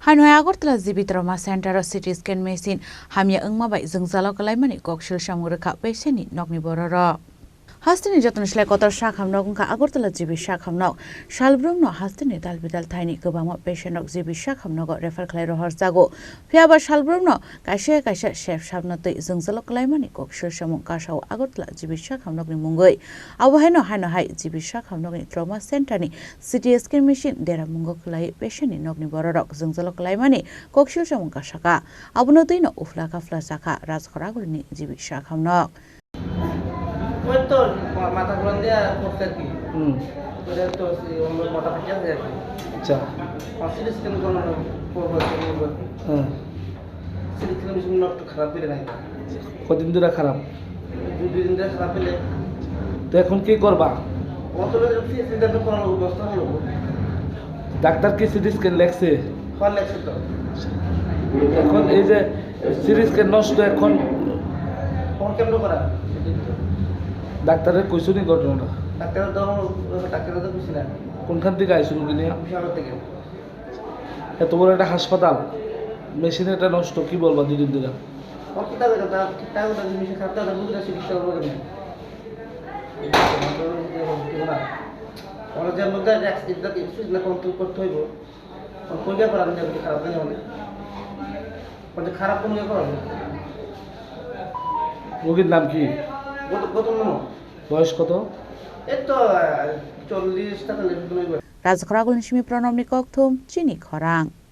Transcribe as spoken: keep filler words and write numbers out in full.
Haino hai Agartala G B Trauma Center o C T scan machine hamya wngma bai jwngjalo kwlaimani koksil samung rwkha patient ni nokni bororok. Hasteni jotoni slai kotor sak hamnok wngkha Agartala G B sak hamnok. Salbrumno hasteni dal bidal thaini kwbangma patient rok G B sak hamnogo refer khlai rohorjago. Phiyaba salbrumno kaisa kaisa sep sapno twi jwngjalo kwlaimani koksil samung kasao Agartala G B sak hamnokni mungwi. Abo haino haino hai G B sak hamnokni trauma center ni C T scan machine dera mungo kwlai patient ni nokni bororok jwngjalo kwlaimani koksil samung kasaka. Abono twino uphla kaphla chakha Rajkhor Agulini G B sak hamnok. ওই তো মা- মাথা ঘুরান দিয়ে পড়ছে আর কি। হুম। ওদের তো সেই ওর মাথা ফাটে আছে আর কি। আচ্ছা। আর সিটি স্ক্যান করানো করবো, করবো। হ্যাঁ। সিটি স্ক্যান মেশিন একটু খারাপ হইলে নাই। কদিন ধরে খারাপ? দুই দুই দিন ধরে খারাপ হইলে। তো এখন কি করবা? অত লোক সিটি স্ক্যান করানো ব্যবস্থা হলো। ডাক্তার কি সিটি স্ক্যান লেখছে? হ্যাঁ, লেখছে তো। এখন এই যে সিটি স্ক্যান নষ্ট এখন। ফোন কেমন করা? ডাক্তারে কইছনি ঘটনাটা? ডাক্তারের তো, ডাক্তারের তো বুঝছি না। কোনখান থেকে আইছো রুগী নিয়ে? বিশাল থেকে। এত বড় একটা হাসপাতাল, মেশিন একটা নষ্ট, কি বলবা দুদিন ধরে? অসুবিধা হয়ে গেছে, ঠিকঠাক হয়ে গেছে, মেশিন খারাপ হয়ে গেছে, বুঝলে চিকিৎসা করবো কেমনে? ওরা যে মধ্যে অ্যাক্সিডেন্ট কন্ট্রোল করতে হইব। কই ব্যাপার আমি খারাপ জানি আমাদের। বলছে, "খারাপ কোন ব্যাপার হবে?" রোগীর নাম কি? গৌতম, গৌতম নমো। বয়স কত? এই তো, আহ, চল্লিশ তেতাল্লিশ মতন হইব। Rajkhor Agulini simi Pranobni kokthum, chini khorang.